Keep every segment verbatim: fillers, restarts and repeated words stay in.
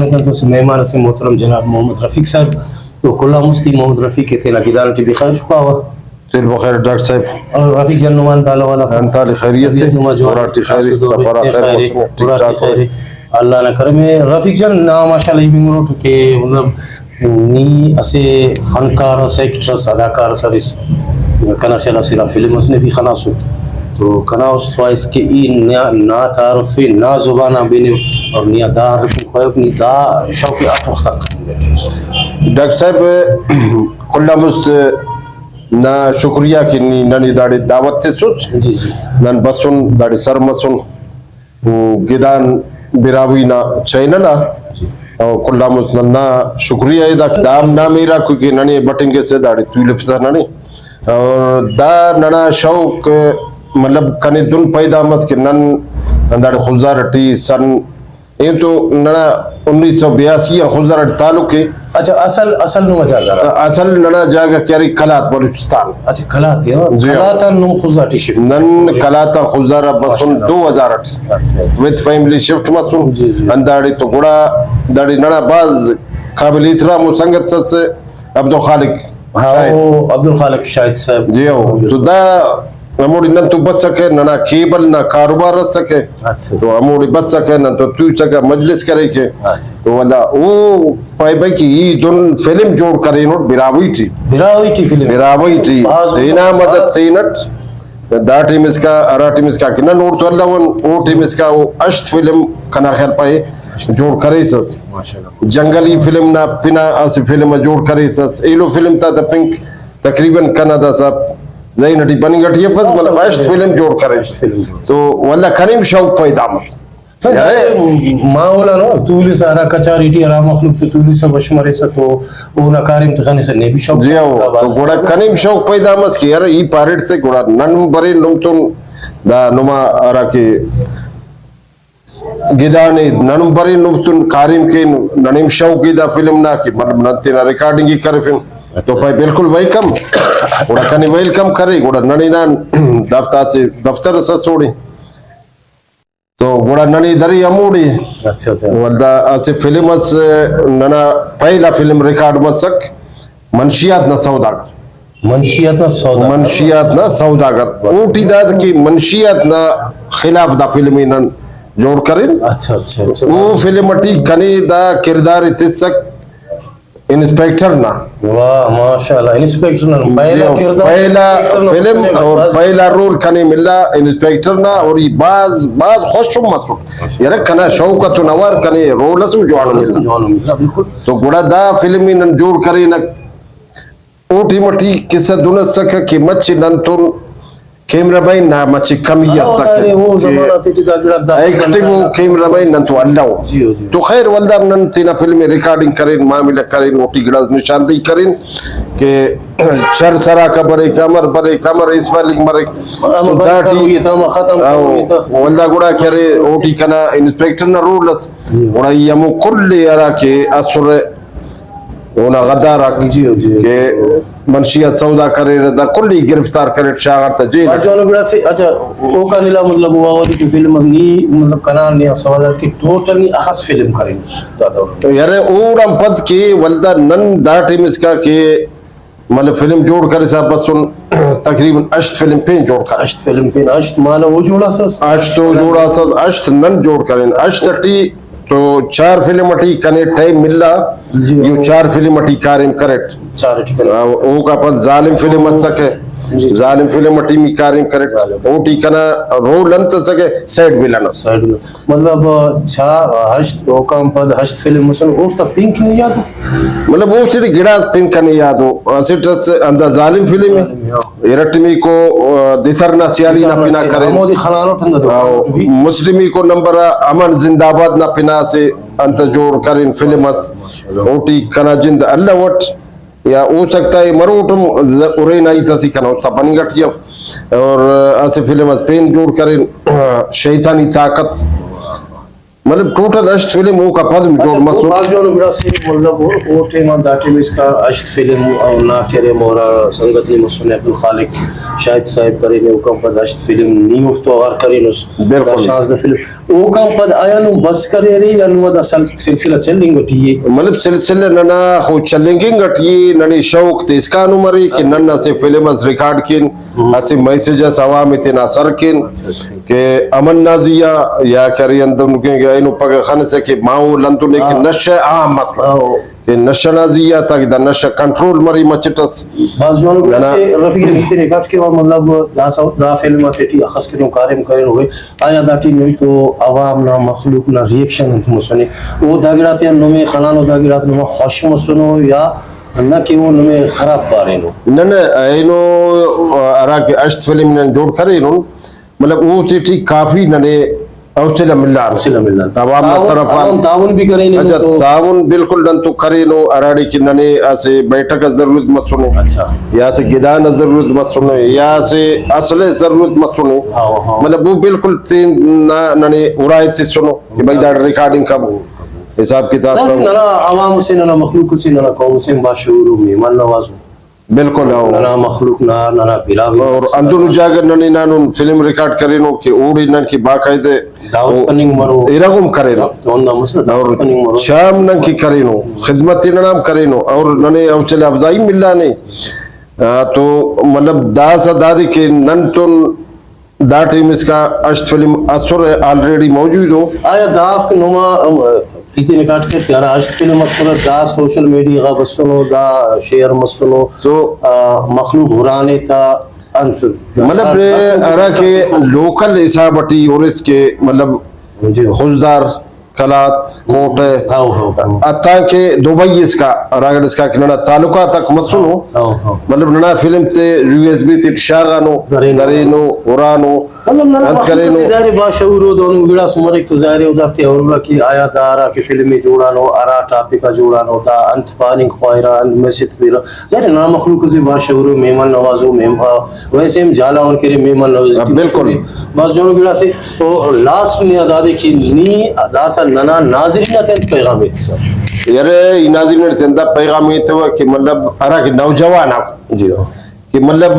کنتون اسہ مہمان اسے محترم جناب محمد رفیق صاحب، تو کل آن مستی محمد رفیق ءِ تینا گدان ٹی بخیر پاوہ۔ تیل بخیر ڈاکٹر صاحب۔ اور رفیق جان، نمان تالہ والا؟ انتالہ خیریت طبیعت ءِ؟ نما جوان اراٹی خیر ءِ؟ اسو دو سفر آ خیر؟ خیر ءِ، موسم ٹھیک اراٹی ٹھاک خیر ءِ؟ ءِ؟ اللہ نا کرم ءِ۔ رفیق جان، نا ماشاءاللہ ای بھی مروٹ کہ مطلب نی اسہ فنکار اس، ایکٹر اس، اداکار اس ارس، کنا خیال آ سیرا فلم اس نے بھی خناسٹ، تو کنا است خواہس کہ ای نا، نا تعارف ءِ نا زبان آ بنو اور نی آ دا ارفنگ خواہوک، نی دا شوق ءِ ہر وخت آن کننگ ٹی اس۔ ڈاکٹر صاحب، کل آن مست نا شکریہ کہ نی ننے داڑے دعوت تسس۔ جی، جی۔ نن بسن داڑے سر مسن۔ گدان براہوئی نا چینل آ، او کل آن مست ننا شکریہ ءِ دا، دا ہم نا مہراکو کہ ننے بٹنگسہ داڑے تولفسہ ننے۔ اور دا ننا شوق، مطلب، کنے دن پیدا مس کہ نن ہنداڑے خضدار ٹی سن، اے تو ننا انیس سو بیاسی آ خضدار ٹی تعلق ءِ۔ اچھا، اصل، اصل نما جاگہ ہرا؟ اصل ننا جاگہ کہ ارے قلات بلوچستان۔ اچھا، قلات، ہاں۔ جی ہاں۔ قلات آن نم خضدار ٹی شفٹ؟ نن قلات آن خضدار آ بسن ماشاءاللہ۔ دو ہزار اٹ۔ اچھا۔ وتھ فیملی شفٹ مسن۔ جی، جی۔ ہنداڑے تو گڑا داڑے ننا بھاز قابل احترام ءُ سنگت اس عبدالخالق ہاں، شاہد۔ او عبدالخالق شاہد صاحب۔ جی ہو۔ تو دا ہموڑے نن تو بسکہ، ننا کیبل نا کاروبار اسکہ۔ اچھا۔ تو ہموڑے بسکہ، نن تو توسکہ، مجلس کریکہ۔ اچھا۔ تو ولدا او پائے بھئی کہ ای دن فلم جوڑ کرینٹ براہوئی ٹی۔ براہوئی ٹی فلم؟ براہوئی ٹی۔ بھاز تینا عمر مدد تینٹ۔ دا ٹائم اسکا، ہرا ٹائم اسکا کہ نن اوڑتون الون، او ٹائم اسکا او ہشت فلم کنا خیال پائے جوڑ کریسس۔ ماشاءاللہ۔ جنگلی فلم نا پنا اسہ فلم ءِ جوڑ کریسس۔ ایلو فلم تا تہ پنک تقریباً کنا داسہ ذہن ٹی بننگ ٹی افس، مطلب ہشت فلم جوڑ کریس۔ فلم جوڑ۔ تو ولدا کنے ہم شوق پیدا مس۔ سر، یعنی ماحول آنو تولسہ ہرا کچاری ٹی ہرا مخلوق تے تولسہ بش مریسہ تو اونا کاریم تخنسہ نے بھی شوق جی ہو، پیدا تو مس۔ گڑا کنے ہم شوق پیدا مس کہ یار ای پاریٹ تے گڑا نن برے نم تون دا نما ہرا کہ گدانے نن برے نفتن کاریم کین، ننے ہم شوق ءِ دا فلم نا کہ مطلب نن تینا ریکارڈنگ ءِ کرفن۔ تو پائے بالکل ویلکم، گڑا کنے ویلکم کرے، گڑا ننے نا دافتا اسہ دفتر اس اسوڑے، تو گڑا ننے درے ہموڑے۔ اچھا، اچھا۔ ولدا اسہ فلم اس ننا پہلا فلم ریکارڈ مسک، منشیات نا سوداگر۔ منشیات نا سوداگر۔ منشیات نا سوداگر۔ اوٹی دا کہ منشیات نا خلاف دا فلم ءِ نن جوڑ کرین۔ اچھا، اچھا، اچھا۔ او فلم ٹی کنے دا کردار ءِ تسک انسپیکٹر نا۔ واہ، ماشاءاللہ، انسپیکٹر نا پہلا جی، کردار پہلا انسپیکٹر نا فلم اور پہلا رول کنے ملا انسپیکٹر نا، اور ای بھاز، بھاز خوش ہم مسٹ۔ یار کنا شوق اتون اوار کنے رول اس ہم جوان ملا۔ جوان ملا، بالکل۔ تو گڑا دا فلم ءِ نن جوڑ کرینک۔ او ٹائم ٹی قصہ دن اسکہ کہ مچہ نن تون کیمرہ مین نا مچہ کمی ہاں، اسکہ ارے، او کہ زمانہ تیٹی دا گڑا دا ایکٹیو کیمرہ مین نن تو الو۔ جی ہو، جی۔ تو خیر ولدا نن تینا فلم ءِ ریکارڈنگ کرین، معاملہ کرین، اوٹی گڑاس نشاندہی کرین کہ شر سراکا بریک، امر بریک، امر اسپیلنگ مریک۔ امر تو بریک داٹی کروئی تا، امر ختم او کروئی تا۔ ولدا گڑا کہ ارے اوٹی کنا انسپیکٹر نا رول اس۔ جی۔ گڑا ای ہمو کل ءِ ہرا کہ اسرہ اونا غدار آک جی، جی۔ کہ منشیات سودا کریرہ، دا کل ءِ گرفتار کریٹ، شاغارتہ جیل۔ اچھا، اونا گڑا سے، اچھا، اوکان علاوہ مطلب او اولیکو فلم اس نی، مطلب کنا نے سوال کہ ٹوٹل نی اخس فلم کرینس دا دور؟ یار اوڑان پد کہ ولدا نن دا ٹائم اسکا کہ مطلب فلم جوڑ کرسا بسن، تقریباً ہشت فلم پین جوڑ کرین۔ ہشت فلم پین، ہشت مالو او جوڑاسس؟ ہشت او جوڑاسس، ہشت نن جوڑ کرین۔ ہشت ٹی تو چار فلم ٹی کنے ٹائم ملا، جی۔ یو چار فلم ٹی کاریم کریٹ۔ چار ٹی کنے۔ آ، اوکا پد ظالم فلم اسکہ، جی۔ ظالم فلم ٹی می کاریم کریٹ۔ ظالم۔ اوٹی کنا رول انت اسکہ؟ سائیڈ ولن اس۔ سائیڈ ولن۔ مطلب، چار، ہشت، اوکان پد ہشت فلم مسن، اوفتا پنک نے یاد ءُ؟ مطلب، اوفتے ٹی گڑاس پنک کنے یاد ءُ۔ اسٹ اس ہندا ظالم فلم ءِ۔ ظالم، ہاں۔ ارٹمیکو، آ، دتر نا سیالی نا دتر نا پنا سیالی، کرین۔ ہمودے خنانٹ ہندا دکان آ، ٹی بھی۔ مسٹمیکو نمبر آ امن زندہ باد نا پنا سے انت جوڑ کرین فلم اس۔ ماشاءاللہ۔ اوٹی کنا جند الو اٹ۔ یا ہو سکتا ہے مروٹ ہم ز-، ارے نا ہیت اسے کنا است آ بننگ ٹی اف۔ اور اسہ فلم اس پین جوڑ کرین، شیطانی طاقت۔ مطلب ٹوٹل ہشت فلم اوکا پد جوڑ اچھا، مسر۔ بھاز جوانو گڑاسے، مطلب او، او ٹائم آن دا ٹائم اسکا ہشت فلم او نا کہ ارے، مورا سنگت نی مسنے، عبدالخالق شاہد صاحب کرینے، اوکان پد ہشت فلم نی اوفتو اوار کرینس۔ بالکل۔ دا شانزدہ فلم اوکان پد آیا نم بس کریرے یا نم دا سل-، سلسلہ چلینگ ٹی ءِ؟ مطلب سلسلہ ننا خو چلینگنگ ٹی ءِ، ننے شوق تے اسکانو مرے کہ نن اسہ فلم اس ریکارڈ کین، اسہ میسج اس عوام ءِ تینا سر کین۔ اچھا، اچھا۔ کہ امن نا زی آ یا کرے ہندن کہ اینو پگہ خنسہ کہ ماحول ہندن ءِ کہ ہاں۔ نشہ عام مس ہاں۔ کہ نشہ نا زی آ تاکہ دا نشہ کنٹرول مرے مچٹ اس۔ بھاز جوان ننا اسہ رفیق تے ریکارڈ کیوہ، مطلب داسہ دا فلم آتیٹی اخس کہ نم کاریم کرینو، آیا دا ٹی نم تو عوام نا، مخلوق نا ریئیکشن انت مسنے؟ او دا گڑاتیان نمے خنانو، دا گڑاتے نما خوش مسنو یا نہ کہ او نمے خراب پارینو؟ نہ نہ، اینو ہرا کہ ہشت فلم نن جوڑ کرینن، مطلب اوتیٹی کافی ننے حوصلہ ملار۔ حوصلہ ملار۔ عوام نا تعاون، طرف آن۔ عوام تعاون بھی کرینے اچھا، تو۔ تعاون بالکل نن تو کرینو، ہراڑے کہ ننے اسہ بیٹھک اس ضرورت مسنے، اچھا۔ یا اسہ گدان اس ضرورت مسنے، یا اسہ اصل اس ضرورت مسنے۔ ہاں، ہاں۔ مطلب او بالکل تینا ننے ارائی تسنو کہ بھئی داڑے ریکارڈنگ کبو، حساب کتاب دادے کبو۔ ننا عوام سے، ننا مخلوق سے، ننا قوم سے باشعور و مہمان نواز ءُ۔ بالکل، ہاں۔ ننا مخلوق نا، ننا براہوئی اور نا ہندنو جاگہ نن ہنانن فلم ریکارڈ کرینو کہ اوڑے نن کہ باقاعدہ دعوت کننگ مرو۔ ارغ ہم کرینو۔ تو ہندا مسئلہ دعوت اور کننگ مرو۔ شام نن کہ کرینو، خدمت ننا ہم کرینو اور ننے حوصلہ افزائی ملانے۔ آ، تو مطلب داسہ دادے کہ نن تون دا ٹائم اسکا ہشت فلم اسرہ، آلریڈی موجود ءُ۔ آیا دافک نما، ام، ای تینے کاٹ کیٹ کہ ہرا ہشت فلم اسرہ، دا سوشل میڈیا غا بسنو، دا شیئر مسنو، تو آ، مخلوق ہرانے تا انت؟ مطلب، ہرا کہ لوکل حساب ٹی ہُرس کہ مطلب جی۔ خضدار، قلات، کوٹ ءِ، ہاؤ، ہاؤ، ہاؤ۔ حتیٰ کہ دبئی اسکا، ہراگڑ اسکا کہ ننا تعلقات آک مسنو، ہاؤ، ہاؤ۔ مطلب ننا فلم تے یو ایس بی تے شاغانو، درینو۔ درینو، ہرانو، مطلب ننا انت مخلوق کرینو۔ اسہ ظاہر ہے باشعور ءُ، دہنو گڑاس مریک تو ظاہر ہے او دافتے ہرورہ کہ آیا دا ہرا کہ فلم ءِ جوڑانو، ہرا ٹاپک آ جوڑانو، دا انت پاننگ خواہرہ، انت میسج تیرہ۔ ظاہر ہے ننا مخلوق اسہ باشعور ءُ، مہمان نواز ءُ، مہم-، آ، ویسے ہم جھالاوان کرے مہمان نوازی۔ ہاں، بالکل۔ بھاز جوانو گڑاسے۔ تو لاسٹ نے آ دادے کہ نی داسہ ننا ناظرین آتے انت پیغام ایتسہ؟ یار، ای ناظرین آتے انت پیغام ایتوہ کہ مطلب ہرا کہ نوجوان آ جی ہاں۔ کہ مطلب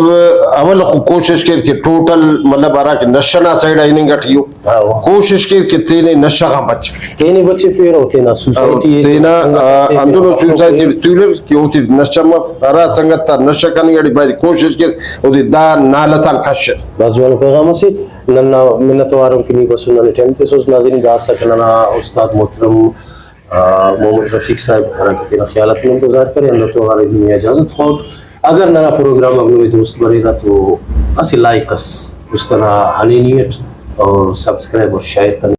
اول خو کوشش کیر کہ ٹوٹل مطلب ہرا کہ نشہ نا سائیڈ آ ہننگ ٹی ءُ، ہاں۔ کوشش کیر کہ تینے نشہ غان بچ۔ تینے بچفیر و تینا سوسائٹی اور اے، تینا، تینا سنگت آ، اے، تینا ہندنو مخلوق سوسائٹی اے۔ ٹی تولر کہ اوتے نشہ مف، ہرا سنگت تا نشہ کننگ اٹی بایدے کوشش کیر، اوتے دا نالت آن کشر۔ بھاز جوانو پیغام اسے۔ ننا منت وارم کہ نی بسن ننے ٹائم تسوس۔ ناظرین، دا اسک ننا استاد محترم، آ، محمد رفیق صاحب، ہرا کہ تینا خیالات نم تو ظاہر کرے، اللہ تو ہرا دنیا اجازت خواہوٹ۔ اگر ننا پروگرام آک نمے دوست بریرہ تو اسہ لائک اس است انا ہنینی اٹ اور سبسکرائب اور شیئر کن۔